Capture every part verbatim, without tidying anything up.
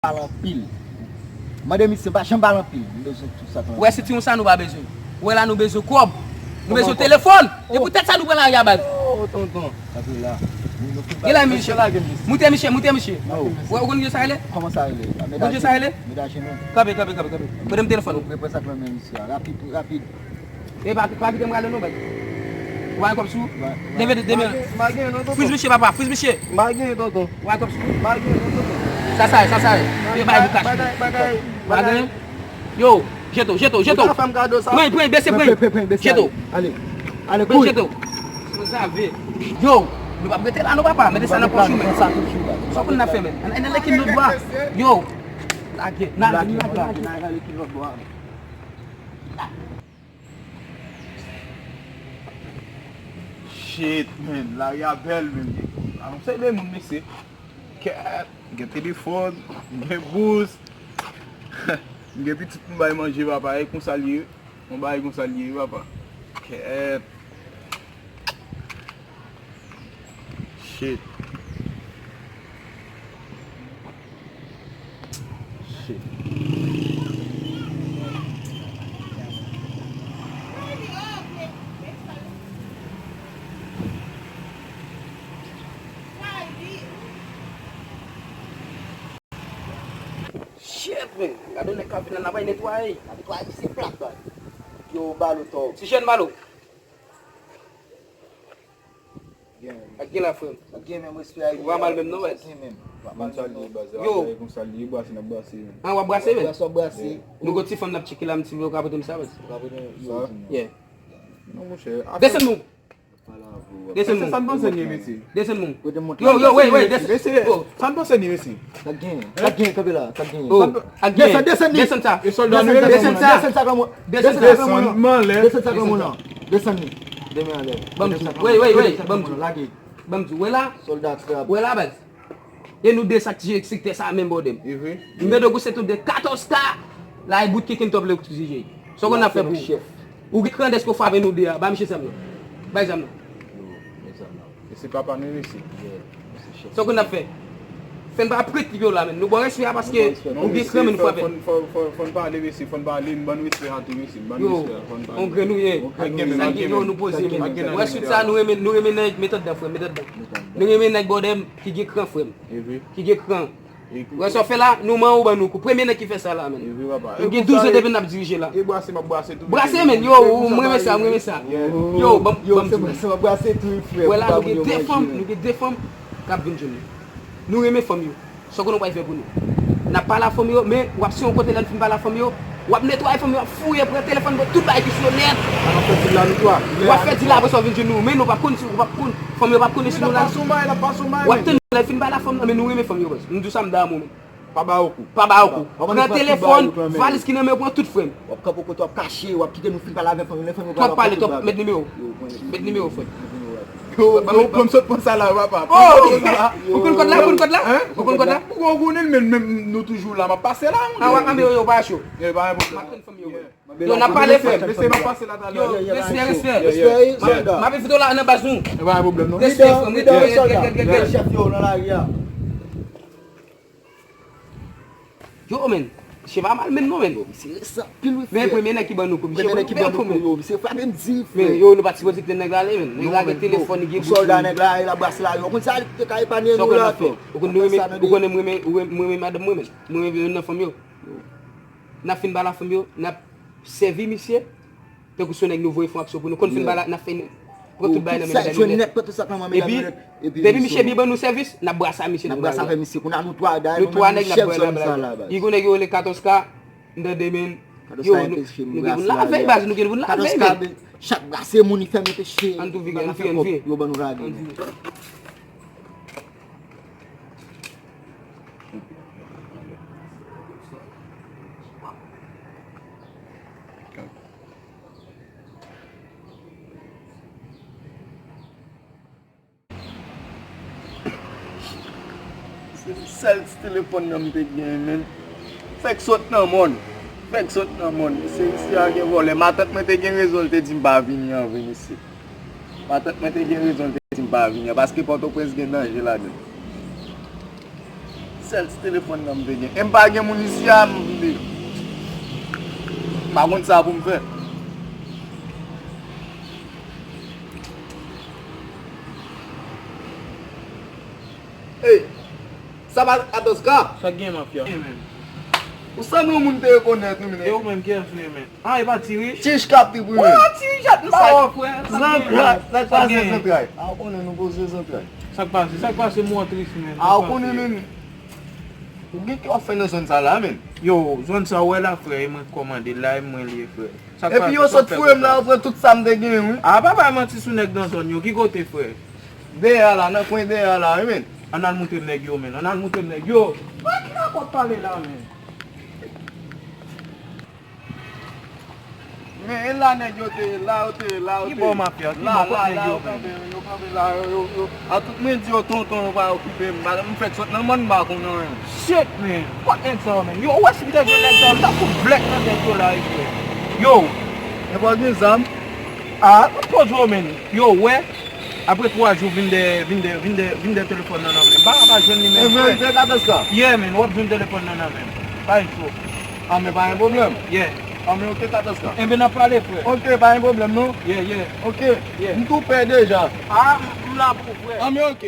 pale anpil. Mande misye, m pa janm pale anpil. M bezwen tout sa k lan. Ou wè, se ti yon sa nou pa bezwen. Ou wè la, nou bezwen kòb. Nou bezwen telefòn. E poutèt sa nou pran lari a, baz. Oh, tonton. Sa se la. Gen la, misye. Misye lage m, misye. Moute, misye, moute, misye. Ou wè, ou konn jan sa rele? Kòman sa rele? Ou konn jan sa rele? Mete ajenou. Kanpe, kanpe, kanpe, kanpe. Mete m telefòn. Ou repran sa k lan men misye a. Rapid, rapid. E pa, pa kite m rale non, baz. Ou pa gen kòb sou ou? Deme, deme. M pa gen, m pa gen non, tonton. Friz misye, papa, friz misye. M pa gen, tonton. Ou pa gen kòb sou ou? M pa gen non, tonton. Sa, sa ye, sa, sa ye. Yo, bay pou kach. Bagay, bagay, bagay. Yo, jete w, jete w, jete w. Ou ka fè m kado sa? Pran, pran, bese, pran. Pran, pran, pran, bese. Jete w. Ale. Ale, kouri. Jete w. Sa ve. Yo, nou p ap rete la non, papa. Mete sa nan pòch ou, men. Sa pou n ap fè, men. Ann, ann, ann, ann, lage lòt bò a. Yo. Lage. N al, n al, n al, n al, n al, lage lòt bò a. Shit, man. Lari a bèl, man. A, m se de moun, mesye. Kèt, m gen telefòn, m gen bous. M gen pitit pou m bay manje, papa. E konsa l ye. Yon bagay konsa l ye, papa. Kèt. Shit. Shit. Shit, man. Gade yon nèg k ap vin la, n ap al netwaye. Netwaye, se plat, baz. Yo, Balo, tòg. Ti jèn Balo. Ak gen la, frè m. Ak gen menm respè a. Ou pa mal menm non, baz. Gen menm. Ou pa mal menm non. Yo. Konsa l ye, brase n ap brase, men. An, w ap brase, men? Brase, w ap brase. Nou gon ti fanm n ap tcheke la, m ti vle w ka pote m sa, baz. Ou ka pote m. Yeah. Non, monchè. Desann nou. Desann nou. Sa n panse ni, mesye. Desann nou. Yo, yo, wait, wait, desann. Mesye, sa n panse ni, mesye. Sa gen, sa gen, kanpe la, sa gen. Desann, desann ni. Desann sa. E sòlda nou ye. Desann sa. Desann sa, kòman? Desann sa. Desann, man, lè. Desann sa, kòman, non? Desann ni. Demen anlè. Ban m di w. Wait, wait, wait. Ban m di w. Lage. Ban m di w. Wè la. Sòlda trap. Wè la, baz. E nou de sa k jere sektè sa a menm bòdè m. M tande w se tou de katòz ka. La e bout kikin top le T J. Sa w konn n ap fè pou ou? Ou gen kran dèske w frape nou de a. Ba misye zam nan. Bay zam nan. Yo, men zam nan. E se papa nou, mesye. Sa w konn n ap fè? Fè n pa ap ret yo la, men. Nou ba w respè a paske ou gen kran, men nou frape. Fò n pale, mesye. Fò n pale. N ban nou respè a tou, mesye. N ban nou respè a. Fò n pale. Yo, on grenn ou ye. Sa gen, yo, nou poze, men. Wè, sou sa, nou renmen, nou renmen nèg. Met anndan, frè m. Met anndan. Nou renmen nèg bòdè m. Ki gen kran, frè m. Ki gen kran. Wè sa w fè la, nou man ou ban nou kou. Premye nèg ki fè sa la, men. Nou gen douz an depi n ap dirije la. E brase, m ap brase tou. Brase, men. Yo, m renmen sa, m renmen sa. Yo, ban m, ban m di w. Wè la, nou gen de fanm, nou gen de fanm k ap vin jwenn nou. Nou renmen fanm yo. Sa w konnen w pral fè pou nou? N ap pale a fanm yo, men w ap se yon kote lè n fin pale a fanm yo. W ap netwaye fanm yo, w ap fouye, pran telefòn, pran tout bagay ki sou yo nèt. W ap fè dil la, apre sa w vin jwenn nou. Men nou p ap konn si, w p ap konn, fanm yo p ap konnen si nou la. W ap tann lè l fin pale a fanm nan, men nou renmen fanm yo, baz. M di w sa, m damou, men. Pa ba yo kou. Pa ba yo kou. Pran telefòn, valiz ki nan men w, pran tout, frè m. W ap kanpe kote w ap kache, w ap kite nou fin pale avè fanm yo, lè fanm yo pale, w ap pran tout bagay. Met nimewo. Met nimewo, frè m. Yo, yo, pran m sot pran sa la, papa. Oh! Ou konn kòd la, ou konn kòd la? Ou konn kòd la? Ou konnen l, men, men nou toujou la, m ap pase la. A, w ap anbe yo, yo pa cho. Yo, pa gen pwoblèm. M ap tann fanm yo, wè. Yo, n ap pale, frè m. Mesye, m ap pase la talè. Yo, respè, respè. M ap, m ap envite w la nan baz nou. E pa gen pwoblèm, non. Respè, frè m. Respè, respè. Chèf yo nan lari a. Yo, men, misye pa mal menm non, men. Yo, misye resan anpil, wi, frè. Men premye nèg ki ban nou kou, misye ban nou kou, men. Yo, misye frape m di, frè. Men, yo, nou pa t sipoze kite nèg la ale, men. Nèg la gen telefòn, li gen bout. Sòlda nèg la, e la bras la, yo. Ou konn sa, li te ka epanye nou la, frè. Ou konn nou renmen, ou konnen m renmen, ou renmen, m renmen madanm mwen, men. M renmen youn nan fanm yo. N ap fin ba la fanm yo, n ap sèvi misye. Tankou se yon nèg nou voye fè yon aksyon pou nou. Konn fin ba la, n ap fè, pran tout bagay nan men medam yo nèt. Epi, depi misye byen ban nou sèvis, n ap brase a misye nan lari a. Nou twa nèg n ap brase la. Gen yon nèg yo rele katòz ka, m tande, men. Yo, nou gen pou n lave, baz, nou gen pou n lave, men. Chak brase moun, li fè mete che. Ann tou vire, ann vire, ann vire. Yo ban nou lage. Se sèl ti telefòn nan m te gen, men. Fèk sot nan mòn. Fèk sot nan mòn. Se isi a gen vòlè. Matant mwen te gen rezon, l te di m pa vini an vre, mesye. Matant mwen te gen rezon, l te di m pa vini an, paske Pòtoprens gen danje ladan l. Sèl ti telefòn nan m te gen. E m pa gen moun isi a, m vle. M pa konn sa pou m fè. Ey, sa pa Katos ka? Sa k gen, mafya? Ou sanble yon moun te rekonèt, wi, men. E ou menm, kiyès ou ye, men? Ah, e pa Ti Rich? Ti Rich k ap trip, wi, men. Oh, Ti Rich, m pa wè, frè. Zantray, sa k pase, zantray? Ah, ou konnen nou poze zantray. Sa k pase? Sa k pase, mwen tris, men. Ah, ou konnen, men. Ou gen kè w ap fè nan zòn sa la, men. Yo, zòn sa ou wè la, frè, e mwen k kòmande l la, e mwen li ye, frè. Sa k pase? Epi yo sot foure m la, yo pran tout sa m te genyen, wi. Ah, pa bay manti sou nèg nan zòn yo. Ki kote, frè? Dèyè a la, nan kwen dèyè a la, wi, men. Ann al montre m nèg yo, men. Ann al montre m nèg yo. Wè ki rapò w ap pale la, men. Men e la nèg yo te ye, la yo te ye, la yo te ye. Ki bò mafya? Ki bò? Kot nèg yo menm? Yo kanpe, yo kanpe la, yo, yo, yo. A tout mwen di yo tonton, yo pa okipe m. M fèk sot nan mòn, m pa konn anyen. Shit, man. Kot nèg sa yo, man? Yo, ou wè si m te jwenn nèg sa yo, m t ap fout blèk nan tèt yo la, wi, frè. Yo. E pa gen zam? Ah, kot poze yo, man? Yo, wè. Apre twa jou, vin de, vin de, vin de, vin de telefòn nan nan men m. M pa ka pa jwenn li menm, frè. E vre, vre, Katos ka? Yeah, man, w ap jwenn telefòn nan nan men m. Pa gen cho. Ah, men pa gen pwoblèm. Yeah. Ah, men ok, Katos ka. Enben, n ap pale, frè. Ok, pa gen pwoblèm, non. Yeah, yeah. Ok. Yeah. M tou pè deja. Ah, m, m la pou ou, frè. Ah, men ok.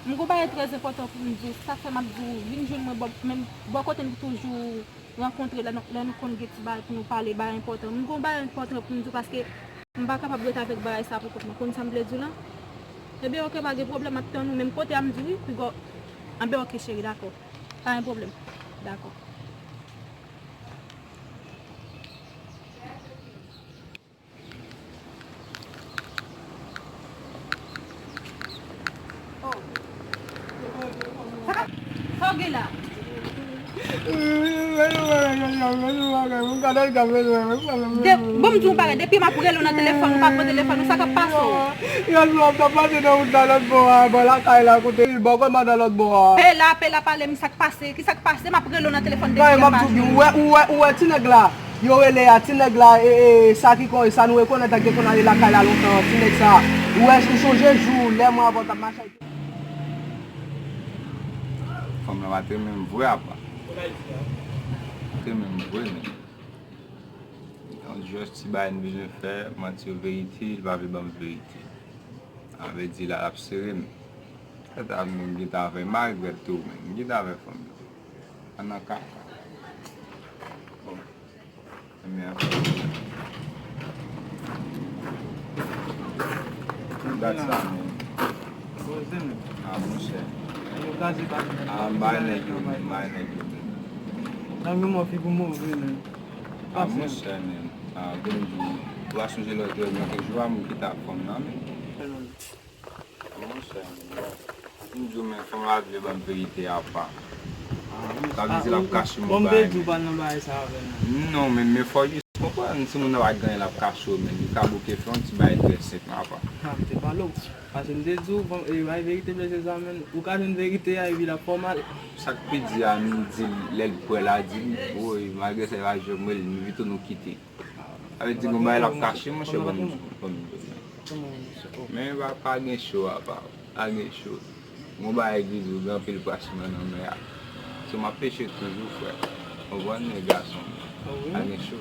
M gon bagay trè enpòtan pou m di w. Sa k fè m ap di w, vin jwenn mwen bò, menm bò kote n toujou rankontre lè nou, lè nou konn gen ti bagay pou nou pale, bagay enpòtan. M gon bagay enpòtan pou m di w paske m pa kapab ret avèk bagay sa pou kont mwen. Konn sa m vle di w lan? Ebyen, ok, pa gen pwoblèm, m ap tann ou menm kote a m di w, wi, piga w. Anben, ok, cheri, dakò. Pa gen pwoblèm. Dakò. Sa w gen la? De, bon, m di w yon bagay, depi m ap rele w nan telefòn, ou pa pran telefòn, ou sa k ap pase w? Yès, m ap pase nan wout la lòt bò a, bò lakay la, kote bò kòmandan lòt bò a. Pe la, pe la, pale m sa k pase, ki sa k pase, m ap rele w nan telefòn depi lè pase. Ou wè, ou wè, ou wè ti nèg la? Yo rele a ti nèg la, e, e, sa ki kon, sa nou rekonèt ak te konn ale lakay la lontan, ti nèg sa. Ou wè, ou chonje jou, lè mwen avè w t ap mache. Fanm lan pa t renmen m vre apa. Pa t renmen m vre, men. Yon jès ti bagay n bezwen fè, manti yo verite, li pa vle ban m verite. Sa vle di la, l ap sere m. Sa ta vle m gentan avè m, m regrèt tou, men. M gentan avè fanm yo. Ann nan kaka. Bon. Ebyen, dat sa, men. Poze, men. Ah, monchè. Yo kraze pa. Ah, m bay nèg yo, men, m bay nèg yo, men. Nan men mwen figi w move, men. Ah, monchè, men. Ah, bon, m di w, ou pa sonje lòt lè, nan kèk jou a, m kite ak fanm nan, men. Monchè, m di w, men fanm la vle ban m verite apa. Sa vle di l ap kache m yon bagay, men. Bon, m te di w pa nan bagay sa avè l, non. Non, men, men fò w jis konprann, si moun nan pa gen anyen l ap kache w, men li ka bouke fè yon ti bagay trè senp apa. Ha, m te pale w. Paske m te di w, bon, e, bay verite blese sa, men. Ou ka jwenn verite a, epi l ap fè w mal. Sa k pi di a, m di l, lè l prè la, di l, woy, malgre sa, e pa jwè m rele l, m pito nou kite. Sa vle di gon bagay l ap kache, monchè, ban m, ban m. Men pa, pa gen cho apa, pa gen cho. Gon bagay ki di w gen anpil pwason nan lanmè a. So, m ap peche toujou, frè. Konprann, men gason. Pa gen cho.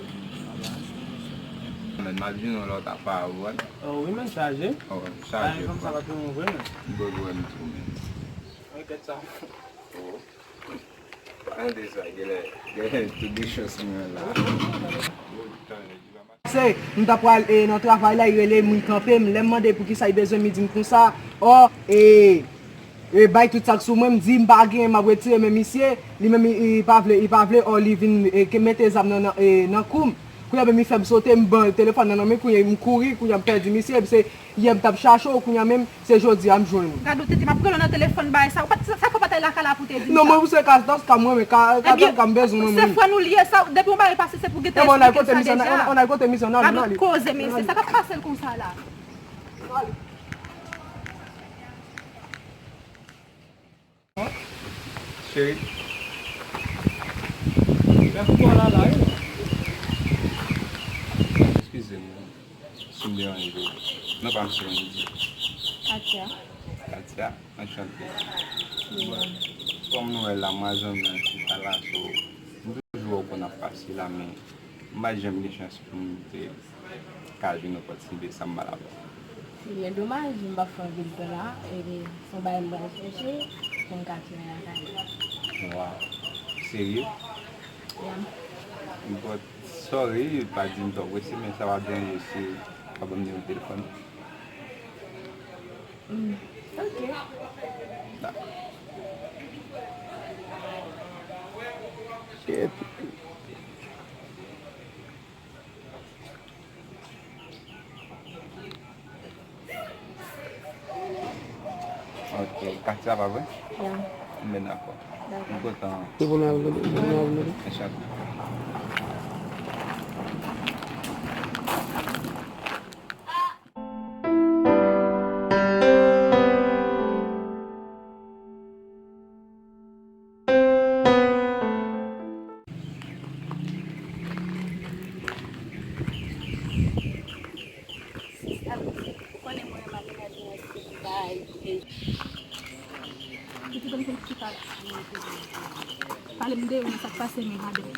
Men m ap di nou lòt apa, ou konprann? Oh, wi, men chaje. Oh, chaje, frè. Sa pa t yon vre, men. M bezwen m tou, men. Kèt sa. Oh. Pa tande sa, genlè, genlè, tout de chans mwen la. Se, m ta pral, e, nan travay la, li rele m, li kanpe m. Lè m mande pou kisa li bezwen m, li di m konsa, ò, e, e, bay tout sa k sou mwen, m di m pa gen, m ap retire, men misye, li menm, li, li pa vle, li pa vle, ò, li vin, e, ke mete zam nan, nan, e, nan kou m. Kounye a menm li fè m sote, m ban telefòn nan nan men, kounye a m kouri, kounye a m pèdi misye, se yè m t ap chache w, kounye a menm, se jodi a m jwenn ou. Gad ou tete, m ap rele w nan telefòn bagay sa. Ou pa t, sa fè w pa t al lakay la pou te di m sa? Non, mwen, se Katos ka mwen, men Katos ka m bezwen mwen, mwen. Se frè nou l ye, sa, depi yon bagay pase, se pou gentan eksplike m sa deja. Ann al kote misye, ann al kote misye, ann al, ann al. Gad yon koze, mesye, sa k ap pase l konsa la? Cheri. Lè fou a la la, wi. Eskize m, si m deranje w. Non pa m se Wendy. Katia. Katia, anchante. Wi. Bon. Kòm nou wè la, mwen a zanmi an chita la, so, m toujou wè w konn ap pase la, men m pa t janm gen chans pou m te ka jwenn opòtinite sa m pral ap. Se byen domaj, m p ap fè anpil tan la, epi se yon bagay m pral chèche pou m ka tounen lakay mwen. Waw. Serye? Ya. But, sorry, pa di m twò prese, men sa pa deranje si w ka ban m nimewo telefòn ou. Hmm, ok. Dakò. Shit. Ok, Katia pa vre? Ya. M ben dakò. Dakò. M kontan. Se pou nou al mete, se pou nou al mete. Enchante. Ou konnen mwen renmen mennaj mwen se bagay. Pitit, m konn ki pa pale m de ou, sa k pase, men madanm?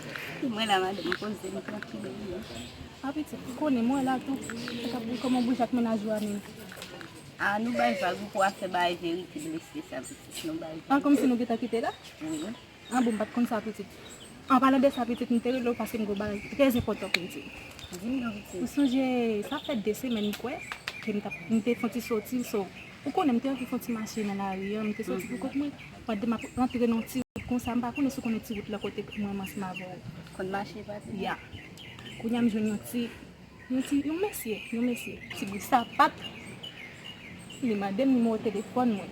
Mwen la, madanm, poze m trankil. A pitit, ou konnen mwen la tou. Sa k ap di kòman w bouje ak mennaj ou a menm? A, nou bay vag, ou kwè afè bagay verite blese sa, pitit, nou bay vag. A, kòmsi nou gentan kite la? Wi. A bon, m pa t konn sa, pitit. An palan de sa, pitit, m te rele w paske m gen yon bagay trè enpòtan pou m di w. Di m non, pitit. Ou sonje, sa fè de semèn, m kwè, ke m t ap, m te fè yon ti soti, so, ou konnen, m te anvi fè yon ti mache nan lari an, m te soti pou kont mwen, pandan m ap rantre nan yon ti wout konsa, m pa konnen si w konnen ti wout la kote mwen ansanm avè w. Konn mache, pa t? Ya. Kounye a, m jwenn yon ti Yon ti, yon mesye, yon mesye, ti bri sapat, li mande m nimewo telefòn mwen.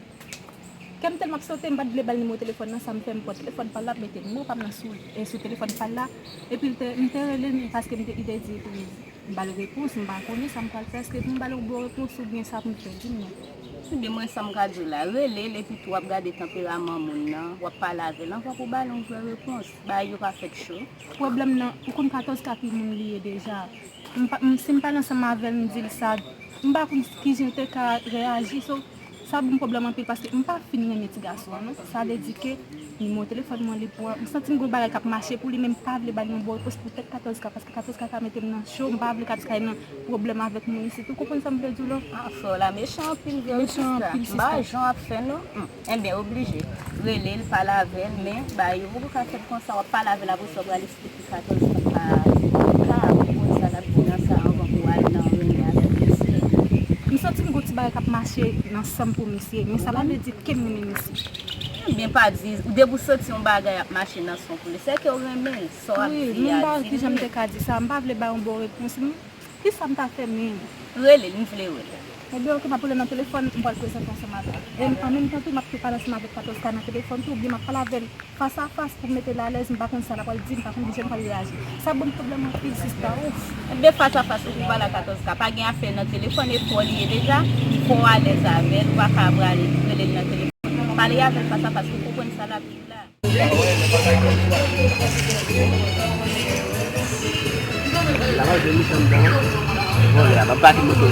Kè m tèlman ap sote, m pa t vle ba l nimewo telefòn nan, sa m fè, m pran telefòn pa l la, m mete nimewo pa m nan sou, e sou telefòn pa l la, epi l te, m te rele l, men paske m te, li te di pou m ba l repons, m pa konnen sa m pral fè, èske pou m ba l yon bon repons oubyen sa pou m fè, di m non. Ebyen, mwen, sa m ka di w la, rele l, epi tou w ap gade tanperaman moun nan, w ap pale avè l anvan pou w ba l yon vrè repons. Bagay yo pa fèt cho. Pwoblèm nan, ou konn katòz ka ki moun li ye deja. M pa, m, si m pale ansanm avè l, m di l sa, m pa konn kijan l te ka reyaji. So, sa ban m pwoblèm anpil paske m pa fin renmen ti gason an, non. Sa vle di ke nimewo telefòn mwen li pran. M santi m gen yon bagay k ap mache pou li, men m pa vle ba l yon bon repons poutèt katòz ka, paske katòz ka ka mete m nan cho, m pa vle katòz ka nan pwoblèm avèk moun isit. Ou konprann sa m vle di w la? A, frè w la mechan anpil vre wi, sista. Mechan anpil, sista. M pa wè jan w ap fè, non. Hmm. Ebyen, oblije. Rele l, pale avè l, men bagay yo poko ka fèt konsa, w ap pale avè l, apre sa, w pral Epi katòz ka pa ka, ou konn sa l ap di nan sa anvan pou w al nan renmen avèk misye. M santi m gon ti bagay k ap mache nan san m pou misye, men sa pa vle di ke m renmen misye. Ebyen, pa di, depi w santi yon bagay ap mache nan san w pou li, se ke w renmen l, sa w ap di a, di l. Wi, men m pa wè kijan m te ka di sa, m pa vle bay yon bon repons, non. Kisa m ta fè menm? Rele l, m vle wè l. Ebyen, oke, m ap rele l nan telefòn, m pral prezante ansanm avè l. E an menm tan tou, m ap tou pale ansanm avèk katòz ka nan telefòn tou, oubyen m ap pale avè l fas a fas pou m mete l alèz, m pa konn sa l ap pral di, m pa konn kijan l pral reyaji. Sa ban m pwoblèm anpil, sista, ouf. Ebyen, fas a fas, ou pou pale a katòz ka. Pa gen afè nan telefòn, e fò li ye deja, fò w alèz avè l, ou pa ka pral rele l nan telefòn. Pale avè l fas a fas, ou konprann sa l ap di w la. La, mwen jwenn misye anndan. Bon, la, m ap pati moto.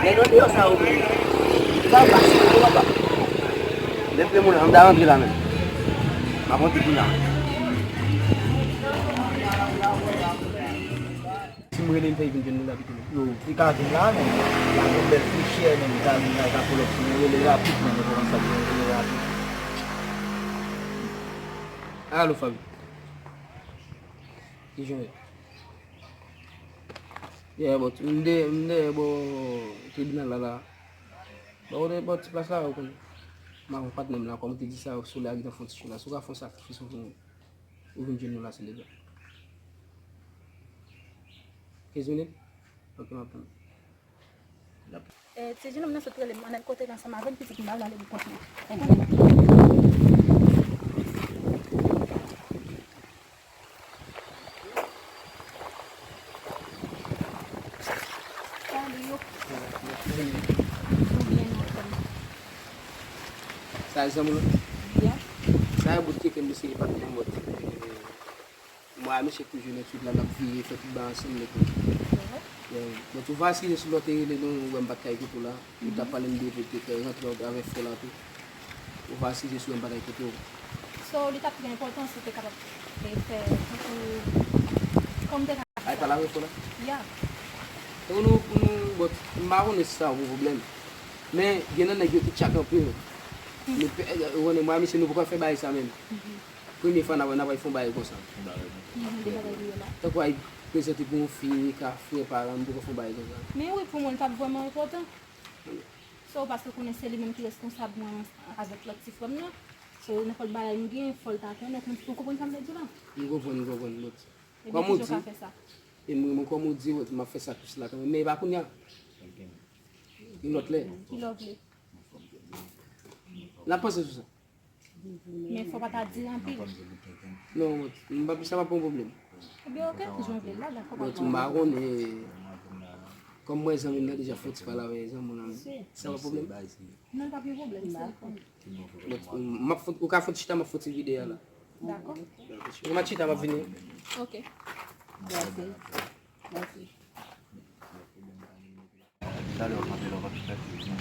Nèg nan deyò sa yo menm. Sa yo pase, yo papa. Lè fè moun an, m ta rantre la menm. M ap rantre kounye a. Si m rele l fè l vin jwenn nou, l ap vin jwenn nou. Yo, li ka vin la menm. La gen bèl fichè menm, li ka vin la, li ka pull up sou nou, rele rapid menm, nou konn sa, rele rapid. Alo, Faby. Kijan w ye? Yeah, but m de, m dèyè bò tribinal la, la. Bò kote, bò ti plas la, ou konn. M avè patnè m la, kòm ou te di sa, solèy a gentan fè yon ti cho la. Si w ka fè yon sakrifis, ou vin, ou vin jwenn nou la, silvouplè. Kenz minit? Ok, m ap tann. Eh, ti jenòm nan sot rele m, ann al kote l ansanm avè l, pitit m ba l ale pou kont mwen. Salut, yo. Ou byen, nou konn. Sa zanmi nou? Byen. Sa e bout keke misye pa nan mòd. Mwen a misye toujou nan twit la, n ap vire, fè tout bagay ansanm, men tou. Bon, tou va size sou lòt te rele nou, ou wè m pa t ka ekoute w la. Ou t ap pale m de, de, de rantre avèk frè la tou. Ou va size sou m pa t ka ekoute w. So, li t ap pi enpòtan si w te kapab e, fè tankou kòm te ka. Ay pale avèk frè la? Ya. Pou nou, pou nou, bon, m pa konnen si sa yon pwoblèm. Men, gen nan nèg yo ki tchak anpil. Nou pè, ou konnen mwen, misye, nou poko fè bagay sa menm. Premye fwa n ap, n ap fè yon bagay konsa. Mhm, de bagay li ye la. Tankou ay prezante pou yon fi, ka frè paran, m poko fè yon bagay konsa. Men wi, pou mwen, li t ap vrèman enpòtan. So, paske konnen se li menm ki responsab mwen avèk lòt ti frè m nan. So, nenpòt bagay m gen, fò l ta konnen, ou konprann sa m vle di la? M konprann, m konprann, bon. Ebyen, Kòm ou kijan w ka di, fè sa? E mwen, mwen kòm ou di, m ap fè sa plis la kanmenm. Men e pa kounye a. Yon lòt lè. Ki lè w vle? N ap panse sou sa. Men fò pa ta di anpil. Non, m pa, sa pa pou yon pwoblèm. Ebyen, oke, kijan w vle l la, dakò, pa Bon, m pa konnen. Kòm mwen, zanmi m nan deja fè yon ti pale avèk zanmi m nan. Sa pa pwoblèm. Non, pa gen pwoblèm, se li. Bon, m ap fè, ou ka fè yon ti chita, m ap fè yon ti vide a la. Dakò. Ou ma chita, m ap vini. Oke. Mèsi. Mèsi. Talè w ap apele w ap chita ki di.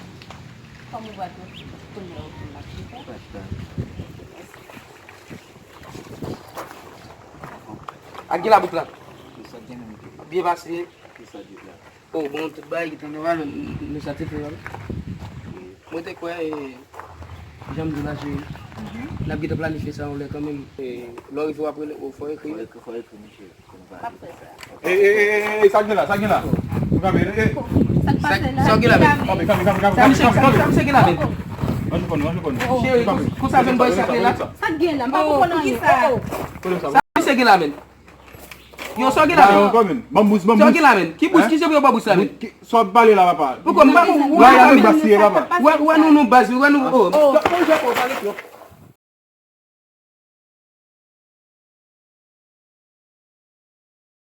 Kòm ou va tou, kounye a ou fin ap chita. Pa chita. Ak gen laboup la. Ki sa gen menm ki. Byen pase. Ki sa di la. Oh, bon, tout bagay ki te nòmal, nou satisfè. Mwen te kwè, e, jan m di w la, se, n ap gentan planifye sa yon lè kanmenm. E, lè w rive, w ap rele, ou fò ekri. Fò ekri, fò ekri, mesye. M ap fè sa. E, e, e, e, sa gen la, sa gen la. Nou ka veye, e. Sa k pase la? Sa w gen la menm? Kanpe, kanpe, kanpe, kanpe, Sa misye, kanpe, sa kanpe. Sa misye gen la menm? Rann nou konn, rann nou konn. Cheri, konsa menm bòy sa k la? Sa k gen la? M pa konprann anyen. Oh, oh. Kote sa? Sa misye gen la menm? Yo, sa w gen la menm? Ban m bous, ban m Sa w bous. gen la menm? Ki bous, ki jan pou yo ba bous la menm? Sa w ap pale la, papa? Poukò m pa konprann? Wè, y a nou bas, ye, papa. Wè, wè nou, nou baz, wè nou, oh. Sa w fè w pale twòp?